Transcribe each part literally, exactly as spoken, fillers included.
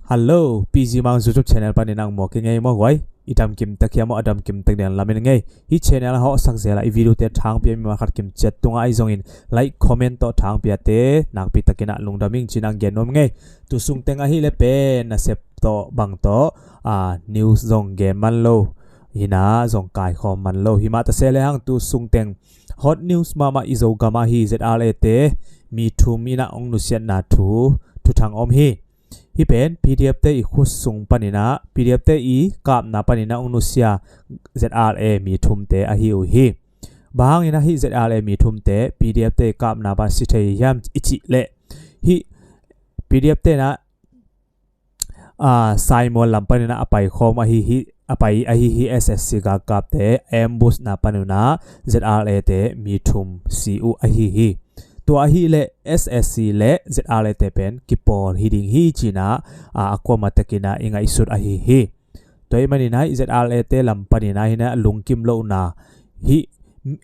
Hello, P G Mang YouTube channel panin ang muak i ngei maw guai? I dam kim tek hiam maw, a dam kim tek den lamen ngei. Hih channel a hawhsak zel a i video te thang pia mi ma khat kim ciat tungah ahi zongin like, comment tawh thang pia te nakpi takin ah lungdam ing ci-in ang gen nuam ngei. Tu sung teng ahih leh pen nasep tawh bang tawh, a, news zong gen man lo hi na, zong kaikhawm man lo hi mah ta se lehang tu sung teng hot news mahmah i Zogam ahi Z R A te mi thum in ah hong nusiatna thu thuthang om hi. Hih pen P D F te i khut sung panin ah, P D F te i kapna panin ah hong nusia Z R A mi thumte ahi uh hi. Bang hangin ah hih Z R A mi thumte P D F te i kapna pan si thei hiam i cih leh, hih P D F te in ah, a, Saimual lam panin ah a paikhawm ahi hi, a pai ahi hi S S C galkapte ambush na panun ah Z R A te mi thum si uh ahi hi. Tua ahih leh S S C le Z R A te pen kipawl hi ding hi ci-in ah, a, a kuamah tekin ah i ngaihsut ahi hi. Tua ahih manin ah Z R A te lam panin ah hi na lungkim lohna, hih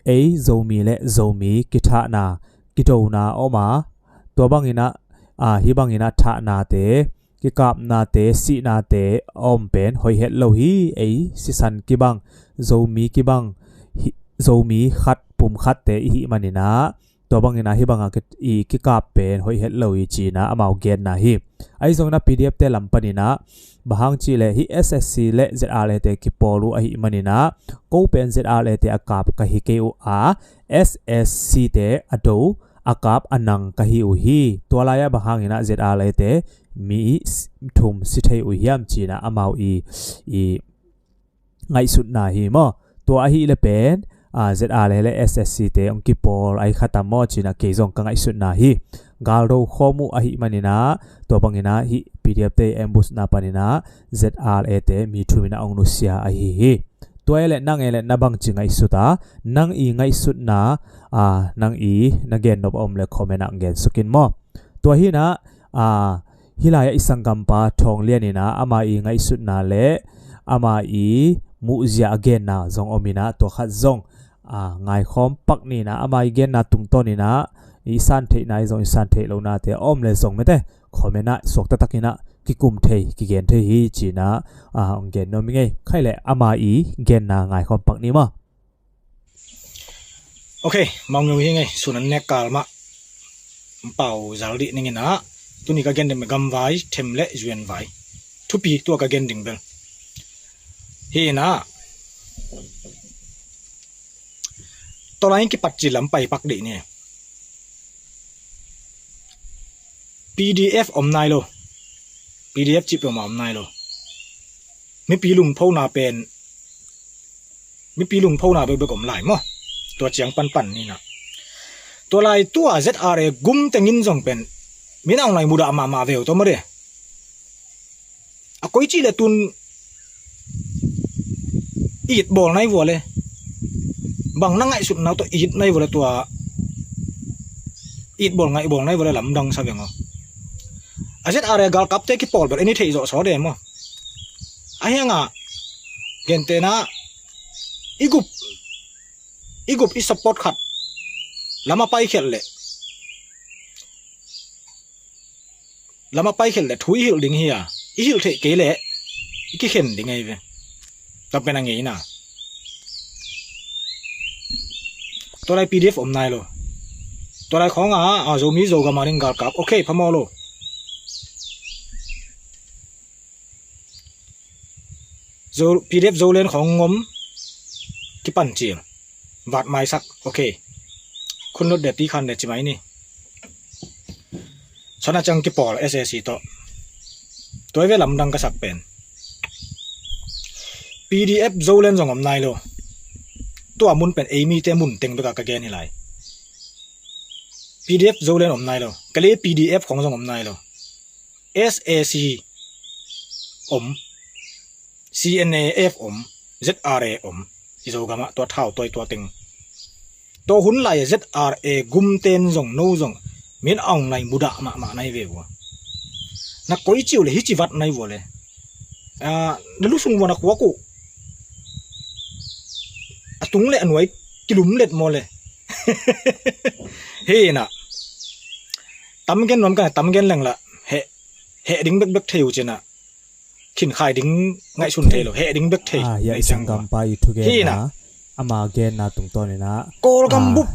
ei Zomi le Zomi kithahna, kidona om a, tua bangin ah, a, hih bangin ah thahnate, kikapnate, sihnate a om pen hoih het lo hi. Ei sisan kibang, Zomi kibang, hi, Zomi khat pum khatte i hih manin ah, tua bangin ah hih bangah ki, i kikap pen hoih het lo hi ci-in ah amau genna hi. Ahi zongin ah P D F te lam panin ah, bang hang cih leh hih S S C le Z R A te kipawl uh ahih manin ah, ko pen Z R A te a kap ka hi kei uh a, S S C te a do, a kap a nang ka hi uh hi. Tua lai-ah bang hangin ah Z R A te mi s-, thum si thei uh hiam ci-in ah amau i, i ngaihsutna hi maw. Tua ahih leh pen, a, Z R A le S S C te hong kipawl ahi kha tam maw ci-in ah kei zong ka ngaihsutna hi. Galdo khawm uh ahih manin ah, tua bangin ah hih P D F te ambush na panin ah Z R A te mi thum in ah hong nusia ahi hi. Tua e leh nang e leh na bangci ngaihsut a, nang i ngaihsutna, a, nang i na gen nop a om leh comment ah gen suk in maw. Tua hi na, a, hih lai-ah i sanggampa Thawng Lian in ah ama i ngaihsutna le ama i muhzia a genna zong om in ah, tua khat zong, a, ngaikhawm pak ni in ah, ama i genna tungtawn in ah i san theihna i zong, i san theih lonate a om leh zong mete comment ah suak taktak in ah kikum thei, kigen thei hi ci-in ah, a, hong gen nuam i ngei. Khai leh ama i genna ngaikhawm pak ni maw. Ok, Mangngeu hi ngei, sun an nek kal mah. Pau zal dih ning in ah, tuni ka gen ding gamvai, them le zuan vai. Thupi tua ka gen ding bel. Hi in ah, tua lai-in kipat ci lam pai pak dih ni. P D F om nai lo. P D F cih peuhmah om nai lo. Mipi lungphona pen, mipi lungphona bekbek om lai maw. Tua ciang panpan ni na. Tua lai tua Z R A gum teng in zong pen min a hong lai mudah mahmah ve uh tawh maw de. A koi cih leh tun it bawl nai vua le. Bang na ngaihsutna uh tawh it nai vua le tua. It bawl ngaih bawl nai vua le lamdang sa veng aw. A Z R A galkapte kipawl bel en i theih zawh saw de maw. A hiang a gentehna i gup, i gup i support khat lam a paikhiat leh, lam a paikhiat leh thu i hilh ding hi a, i hilh theih kei leh i kikhen ding ahi ve. Tua pen a ngeina. Tua lai P D F om nai lo. Tua lai khawng a, a, Zomi Zogam a ding galkap. Ok, phamawh lo. Zo, P D F Zoland khawng ngom kipan cil. Vat maisak. Ok. Khun lut de ti khan de ci mai ni. Sana ciang kipawl S A C tawh. Tua i ve lamdang ka sak pen. P D F Zoland zong om nai lo. Tua mun pen ei mite mun teng bek a ka gen hi lai. P D F Zoland om nai lo. Kale P D F khawng zong om nai lo. S A C om, C N A F om, Z R A om, i Zogam ah tua thau tuai tua teng. Tua hun lai Z R A gumten zong no zong min a hong nai mudah mahmah nai ve vua. Na koi ciu le hi ci vat nai vua le. Ah, na lusung vua na khuak uh. A tung le a nuai kilum let maw le. Hi na. Tam gen nuam ka na tam gen leng la. He, he ding bekbek thei uh cin a. khinkhai ding ngaihsun thei lo, heh ding bek thei. Ah, ya, i sanggampa i thugenna, ama genna tungtawn inah Kawlgam bup,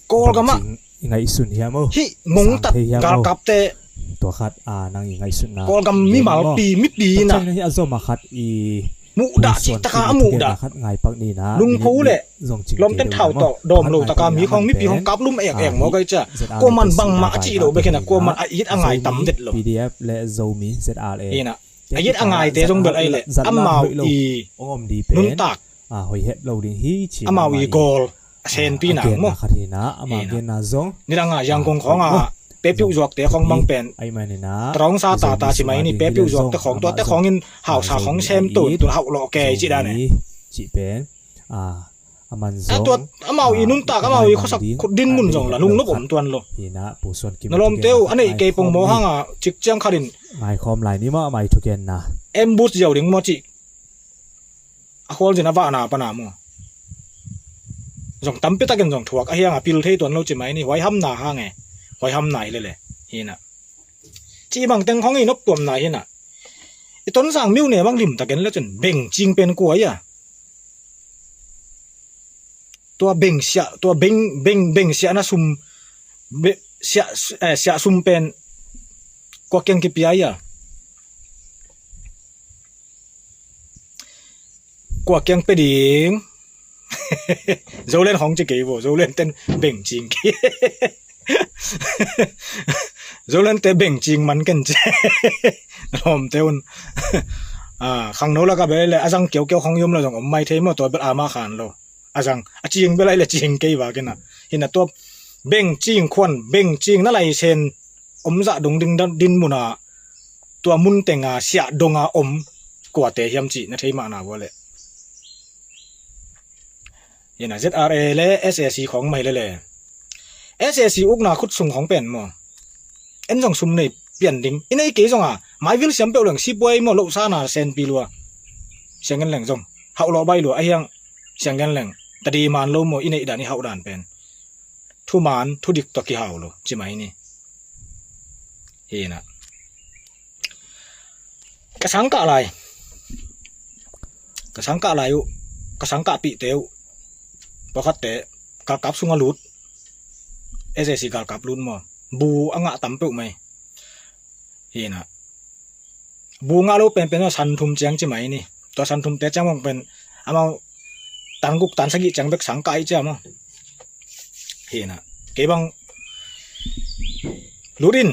Kawlgam ah i ngaihsun hiam o? Hih mongtat galkapte, tua khat a nang i ngaihsutna Kawlgam mimalpi, mipi inah a zom a khat i muhdah cih taka a muhdah khat ngaipak ni inah lungpho le lawmten thau tawh dawm lo taka mi khawng, mipi khawng kaplum ekek maw kai cia. Kuaman bangmah a cih lo bek inah kuaman a it a ngai tam det lo. P D F le Zomi Z R A inah a it a ngaite zong bel ahih leh amau i nuntak, amau i gawl a senpi na maw. Nidang a Yangon khawng a pepiuh zuakte khawng bang pen tarong sa tata ci mai ni, pepiuh zuakte khawng, tuate khawng in hausa khawng sem to in tun hauh lawh kei cih dan e. Amau i nuntak, amau i khuasak dinmun zong la lungnop om tuan lo. Na lawmte uh a neih kei pongmaw hanga cik ciang khat in ngaikhawm lai ni mah amah i thugenna. Ambush ziau ding maw cih a khualzin a vahna pana maw. Zong tampi takin zong thuak a hianga pil thei tuan lo ci mai ni, huaihamna hang e, huaihamna hi lele. Hinah cih bang teng khawng i noptuamna hinah. I Tonzang miu ne bang limtakin le cun bengcing pen kua ia? Tua bengsiah, tua beng, beng, bengsiahna sum, siah, eh, siah sum pen kua kiang kipia ia? Kua kiang pe ding? Zolen hong ci kei vo, Zolen ten bengcing kei. Zolen te bengcing man ken ci. Lawmte un. Ah, khangno laka bel le a zang kiaukiau khong yum lo zong om mai thei maw, tua bel ama khan lo. A zang a cing bel ai le cing kei va kena. Hinah tua bengcing khuan, bengcing na laisen om zah dong ding dinmuna tua mun tenga siah donga om kuate hiam cih na thei mahna vua leh. Hinah Z R A le S A C khawng mah hi lele. S A C ukna khut sung khawng pen maw, en zong sum nei pian ding i nei kei zonga maivil siam peuh leng sipuai maw, lohsana senpi lua. Sianggen leng zong hauhlawh bai lua a hiang. Sianggen leng tadi man lo maw, i neih dan i hauh dan pen thuman thudik tawh kihau lo ci mai ni. Hinah ka sangkah lai, ka sangkah lai uh, ka sangkahpihte uh, pawlkhatte galkap sung a lut, S A C galkap lut maw, bu a ngah tam peuh mai. Hinah bu ngah lo penpen maw, san thum ciang ci mai ni. Tua san thumte ciang bang pen amau tan guk tan sagih ciang bek sangkah i cia maw. Hinah kei bang lut in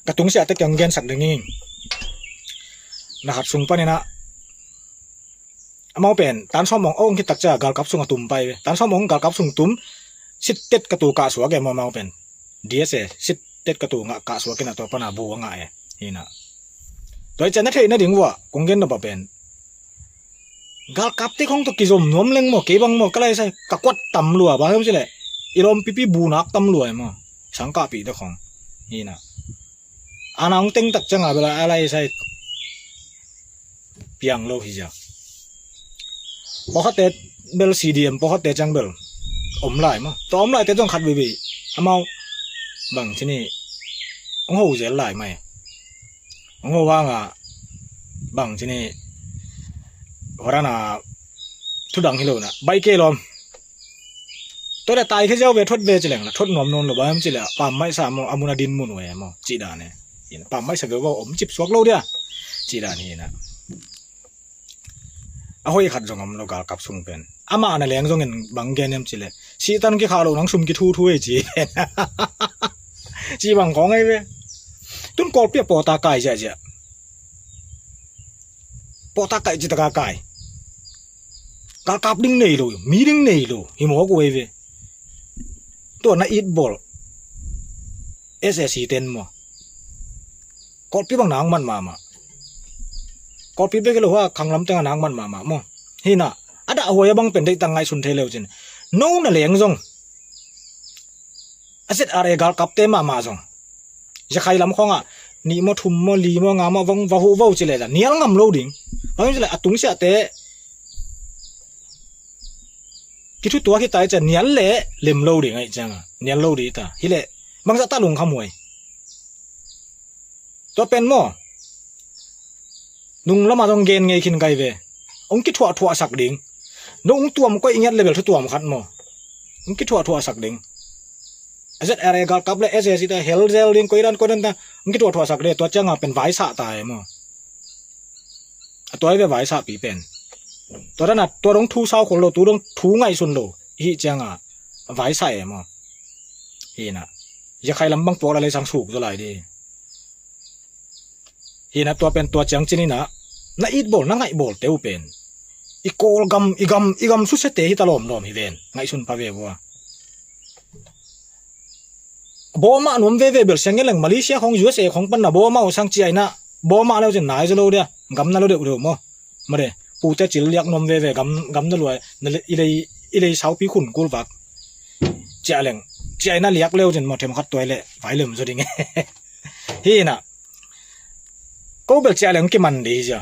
ka tungsiahte kiang gensak ding ing. Na khat sung paninah amau pen tan sawm ong ong khit tak cia galkap sung a tum pai ve. Tan sawm ong galkap sung tum, sittet ka tu kah suak e maw, amau pen D S A sittet ka tu ngah kah suak inah tua pana bu a ngah e. Hinah tua i cia na theih nading vua kong gen nop a pen galkapte khawng tawh kizom nuam leng maw, kei bang maw ka laisai ka kuat tam lua, bang hiam cileh i lawmpipi bu nak tam lua e maw, sangkahpihte khawng. Hinah ana hong teng tak cianga bela a laisai piang lo hi zia. Pawlkhatte bel C D M pawlkhatte ciang bel om lai maw, tua om laite zong khat veivei amau bang ci ni, hong ho zel lai mai. Hong ho hanga bang ci ni, horana thudang hi lo na bai kei lawm. Tua le tai khe ziau ve, thot ve ci leng la thot nuam nawn lo, bang hiam cileh pammaihsa maw, a mun a dinmun uh e maw cih dan e. Pammaihsa ve vau om cip suak lo dia cih dan hinah. A hoih khat zong om lo galkap sung pen. Amah na leng zongin bang gen hiam cileh, sihtan kikhah loh nang sum kithuthu ei ci. Ci bang khawng ei ve. Tun Kawlpi a pawta kai ziahziah. Pawta kai citaka kai. Galkap ding nei lo, mi ding nei lo hi mawk uh ei ve. Tua na it bawl S A C ten maw, Kawlpi bang nang man mahmah. Kawlpi bek hi lo hua khanglam tenga nang man mahmah maw. Hinah a dahhuai a bang pen deihtak ngaihsun thei leu cin. No na leng zong a Z R A galkapte mahmah zong Zakhai lam khawngah nih maw, thum maw, li maw, nga maw, vong va huh vo cileh la nial ngam lo ding. Bang cileh a tungsiahte kithutuak hita i cia nial le lem lo ding aih cianga nial lo ding ta hileh bangzah ta lungkham huai. Tua pen maw, Nung lamah zong gen ngei khin kai ve. Hong kithuahthuahsak ding. Nung hong tuam koih ngiat le bel thu tuam khat maw. Hong kithuahthuahsak ding. A Z R A galkap le S A C te hel zel ding, koidan koidan ta hong kithuahthuahsak ding. Tua cianga pen vaisah ta e maw. A tua hi ve vaisahpi pen. Tua dana tua dong thu sau khol lo, tu dong thu ngaihsun lo. Hih cianga vaisah e maw. Hina. Yakhai lam bang puak la lei sang suk zaw lai di. Hina tua pen tua ciang cin hina. Na it bawl, na ngaih bawl teu pen. I Kawlgam, i gam, i gam susia te hita lawmlawm hi ven. Ngaihsun pha ve vua. Bawmah nuam veve bel siang ngeleng Malaysia khong U S A khong panna bawmah uh sang ciaina. Bawmah leu cin nai zaw lo dia. Gam na lo deuh deuh maw. Mare, pute cil liak nuam veve gam, gam na luai. Na le, i lei, i lei saupi khun kulvak. Ciahleng, ciaina liak leu cin maw them khat tuai le. Vai lem zaw ding e. Hina. Ko bel ciahleng kiman di zia.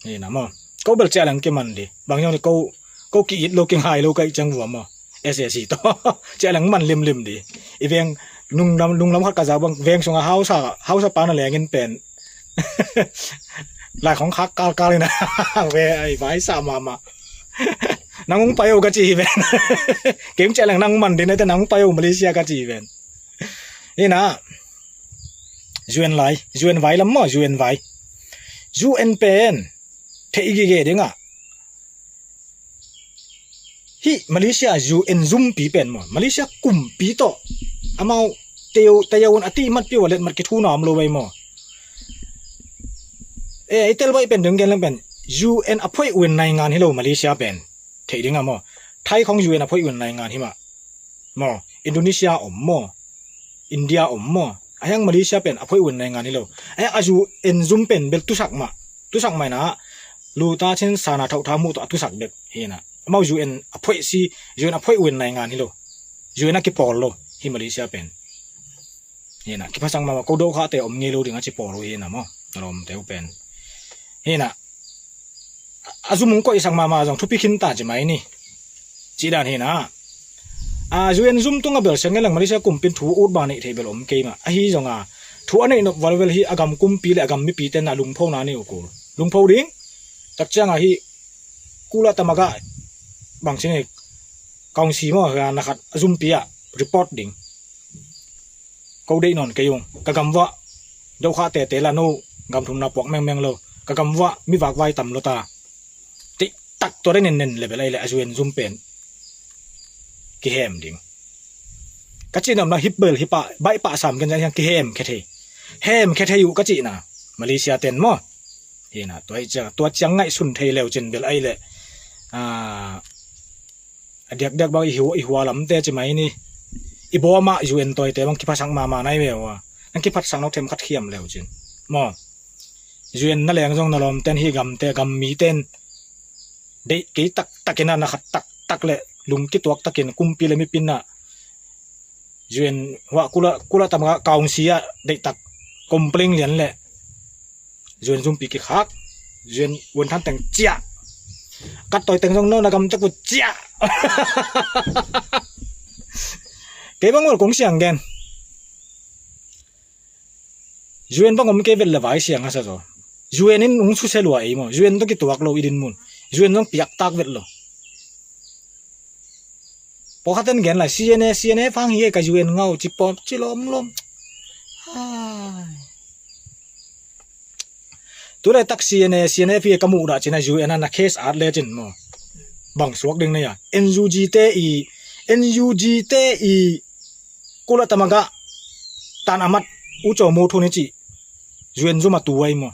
Hina maw. Ko bel ciahleng kiman di. Bang yong ni ko, ko ki it lo ki ngai lo kai ciang vua maw. S A C to. Ciahleng man limlim di. I veng nung lam, nung lam khat ka zau bang veng sunga hausa, hausa pa na lengin pen. Lai khong khak kalkal ina. Ve ai vaisah mama. Nang ung payo ka ci hi ven. Kem ciahleng nang man di na te nang ung payo Malaysia ka ci hi ven. Hina. U N lai, U N vai lam maw, U N vai. U N pen, theih gige dingah. Hih Malaysia U N zumpi pen maw, Malaysia kumpi tawh. Amau teu, teu un a tih matpi uh a letmat kithuna om lo vei maw. E, i tel baih pen ding gen leng pen, U N a phoih un naingan hi lo Malaysia pen. Theih dingah maw. Thai khong U N a phoih un naingan hi mah. Maw, Indonesia om maw, India om maw, a hiang Malaysia pen a phoih un naingan hi lo. A hiang a U N zum pen bel tusak mah, tusak mah ina, luta chin sana thauhtha muh tawh a tusak bek hi ina. Amau U N a phoih si, U N a phoih un naingan hi lo. U N a kipawl lo hi Malaysia pen. Hi ina, kiphasak mahmah ko dohkhahte om ngei lo ding a ci pawl uh hi ina maw, na lawmte uh pen. Hi ina, a zum hong koihsak mahmah zong thupi khinta ci mai ni. Cih dan hi ina. A U N zum tunga bel siang ngeleng Malaysia kumpin thu ut ba neih thei bel om kei mah. Ahi zonga thu a neih nop valvel hi a gam kumpi le a gam mipite na lungphona nei uh kul. Lungpho ding. Tak cianga hi kula tamaga bang cine kaungsi maw na khat a zumpi ah report ding. Ko deih nawn kei ung. Ka gam vuah dohkhah tete la no gam thumna puak mengmeng lo. Ka gam vuah mi vakvai tam lo ta. Tih tak tua dei nennen le bel ai le a U N zum pen kihem ding. Ka cih nopna hip bel hip ah baih pah sam ken zan hiang kihem khe thei. Hem khe thei uh ka cihna Malaysia ten maw. Hi ina, tua hi ciang, tua ciang ngaihsun thei leu cin bel ai le. A diakdiak bang i hua, i hua lamte ci mai ni. I bawmah U N tawite bang kiphasak mahmah nai ve ua. Nang kiphatsak nok them khat khiam leu cin. Maw. U N na leng zong na lawmten hi gamte, gam miten. Deih kei taktakin a na khat taktak le lung kituak takin kumpi le mipin a U N huah kula, kula tama kaungsi ah deihtak complain lian le U N zumpi kikhak. U N uan than teng ciah. Kat toi teng zong no na gam tek uh ciah. Kei bang ol kong siang gen. U N bang om kei vet le vai siang a sa zaw. U N in ung suse lua ei maw. U N tawh kituak lo i din mun. U N zong piaktak vet lo. Pawlkhaten gen lai, C N A, C N A fang hi e ka U N ngau, ci pawm, ci lawmlawm. Hai. Tulaitak C N A, C N A fi ka muh dah cina U N a na case at le cin maw. Bang suak ding na ya. N U G te i, N U G te i, kula tamaga tan amat u caw mu thu ni ci. U N zuma tu ai maw.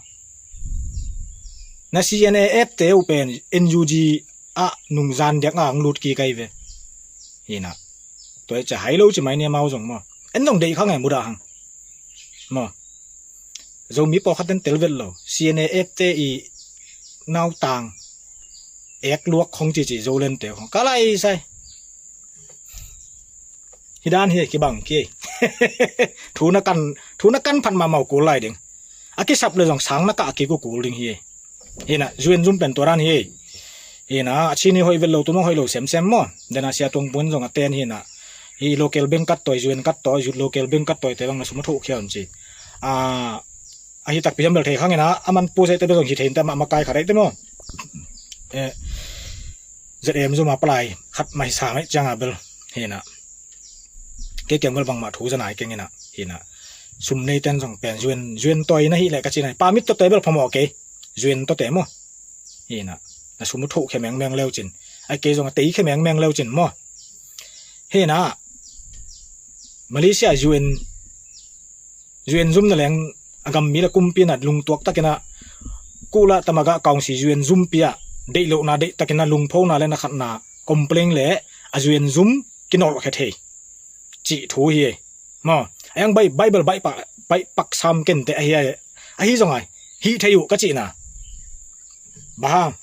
Na C N A F te u pen N U G ah nungzan diak a ang lut kik ai ve. Hi na. Tua i ca hai lo ci mai nia mau zong maw. En zong deih khang e mudah hang. Maw. Zomi pawlkhat ten tel vet lo. C N A F te i nautang. Ek luak khong ci ci Zolen te khong. Ka lai sai. Hi dan hi kibang ki. Thu na kan, thu na kan phat mahmah uh kul lai ding. A kisap le zong sang na kah a kik uh kul ding hi. Hi na, U N zum pen tua dan hi. Hi na, a chin hi hoih vet lo, tu mong hoih lo semsem maw. Den a sia tuang pun zong a ten hi na. Hi local bank kat toi, U N kat toi, local bank kat toi te bang na sum a thoh khia un ci. A, ahi takpi hiam bel thei khang inah, a man pu se te bel zong hi thei inte, mah makai khat aite maw. Eh, Z M zum a palai khat mah hi sa mai cianga bel hi inah, kei kiang bel bangmah thu za nai keng inah hi inah. Sum nei ten zong pen zuan zuan toi na hi leh ka ci nai, pa mit tawte bel phamawh kei, zuan tawte maw. Hi inah, na sum uh thoh khe mengmeng leu cin, ai kei zong a tei khe mengmeng leu cin maw. Hi inah, Malaysia U N U N zum na leng a gammi le kumpi na lungtuak takin ah, kula tamaga kaungsi U N zumpi ah deih lohna deih takin ah lungphona le na khatna complain le a U N zum kinolh khe thei cih thu hi. Maw, a yang Bai-, Bible baih pak, baih pak sam kente ahi ai, ahi zong ai, hih thei uh ka cihna. Bang hang,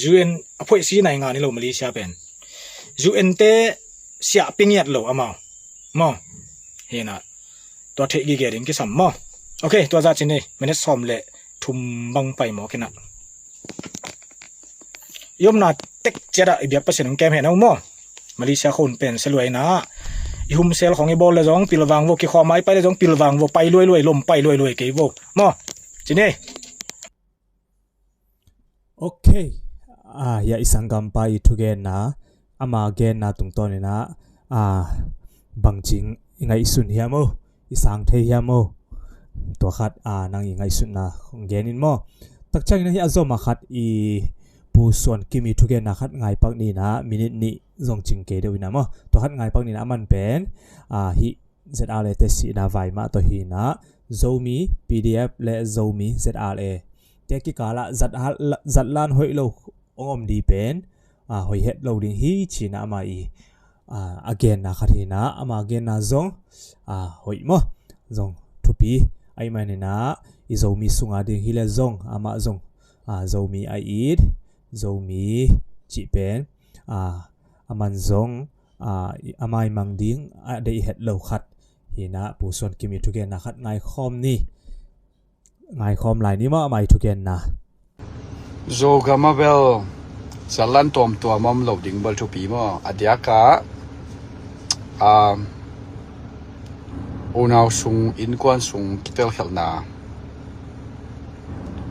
U N a phuaih si nai nga ni lo Malaysia pen. U N te siah pingiat lo amau. Maw, hi inah, tua theih gige ding kisam maw. Ok, tua zah cin ei, minute sawm le thum bang pai maw kinah. I omna tek ciatah i biak Pasian hong kem hen aw maw. Malaysia khun pen sia luai inah, i humsel khong i bawl le zong pilvang vo, kikhua mai pai le zong pilvang vo, pai luai luai, lom pai luai luai kei vo maw. Cin ei. Ok. Ah, hiah i sanggampa i thugenna, ama genna tungtawn inah, ah, bangcing i ngaihsun hiam aw, i sang thei hiam aw? Tua khat, ah, nang i ngaihsutna hong gen in maw. Takciang inah hiah a zom a khat i Pu Suan Kim i thugenna khat ngaipak ni inah, minute nih zong cing kei deuh inah maw. Tua khat ngaipak ni inah, a man pen, ah, hih Z R A te sihna vai mah tawh hi inah, Zomi P D F le Zomi Z R A te kikalah zat, zatlan hoih lo hong om di pen, ah, hoih het lo ding hi ci inah ama i, ah, a genna khat hi inah, ama genna zong, ah, hoih maw, zong thupi. Ahih man inah i Zomi sunga ding hi le zong, amah zong, ah, Zomi a it, Zomi cih pen, ah, a man zong, ah, i, a maimang ding a deih het lo khat hi inah, Pu Suan Kim i thugenna khat ngaikhawm ni. Ngaikhawm lai ni maw, ama i thugenna. Zogam a bel zatlan tuamtuam om lo ding bel thupi maw. A diakah, ah, unau sung, innkuan sung kitelkhelhna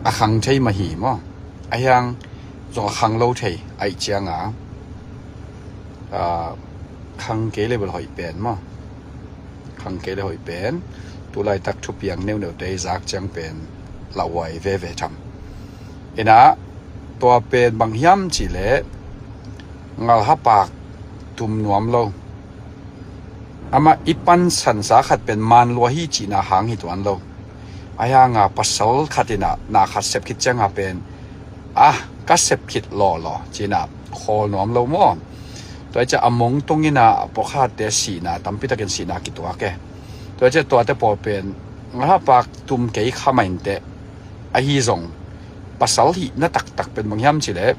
a khang thei mah hi maw. A hiang zong a khang lo thei ahih cianga, ah, khang kei le bel hoih pen maw. Khang kei le hoih pen, tulaitak thupiang neuneute i zak ciang pen lauhuai veve tham. Inah, tua pen bang hiam cih leh, ngalhapak tum nuam lo. Amah i pansansa khat pen manlua hi cihna hang hi tuan lo. A hianga pasal khat inah na khat sep khit cianga pen, ah, ka sep khit lawlaw ci inah khawl nuam lo maw. Tua hi ciah a mong tung inah a pawlkhatte sihna, tampi takin sihna kituak e. Tua hi ciah tuate pawl pen ngalhapak tum kei kha mah inteh, ahi zong pasal hihna taktak pen bang hiam cih leh,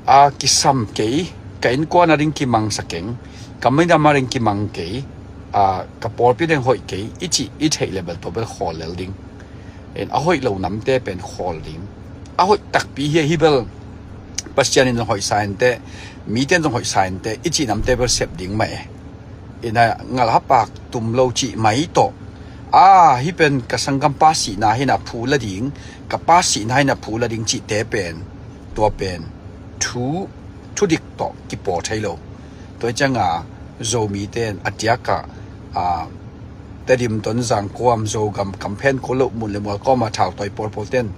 a, kisam kei, ka innkuan a ding kimangsa keng, ka minam a ding kimang kei, a, ka pawlpi ding hoih kei i cih i theih le bel tua bel khawl lel ding. In a hoih lo namte pen khawl ding. A hoih takpi hi, hi bel Pasian in zong hoih sa inteh, mite in zong hoih sa inteh i cih namte bel sep ding mah e. Inah ngalhapak tum lo cih mai tawh, a, hih pen ka sanggampa sihna hi inah phu la ding, ka pa sihna hi inah phu la ding cihte pen, tua pen thu, thudik tawh kipawl thei lo. Tua hi cianga Zomite in a diakah, a, Tedim, Tonzang, Kuam, Zogam, Kamphen, Kolo, Mun le Mual kawma thautawi pawlpawlte in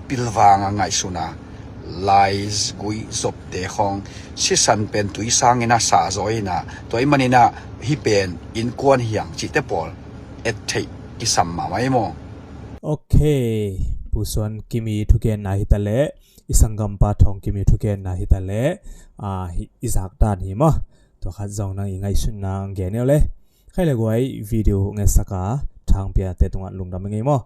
pilvanga ngaihsuna, lais gui zopte khawng sisan pen tui sangin a sahzaw inah, tua ahih maninah hih pen innkuan hiang cihte pawl et theih kisam mahmah hi maw. Ok, Pu Suan Kim i thugenna hi taleh, i sanggampa Thawng Kim i thugenna hi taleh, a, hi, i zakdan hi maw. Tua khat zong nang i ngaihsutna ang gen neu le. Khai le guai video ngetsak a thangpiate tungah lungdam i ngei maw.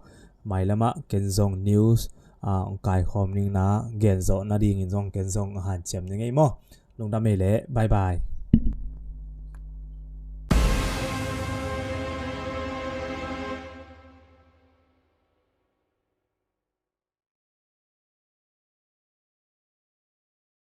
Mailamah ken zong news, a, ong kaikhawm ningna gen zawh nadingin zong ken zong hanciam ni ngei maw. Lungdam ei le, bye bye.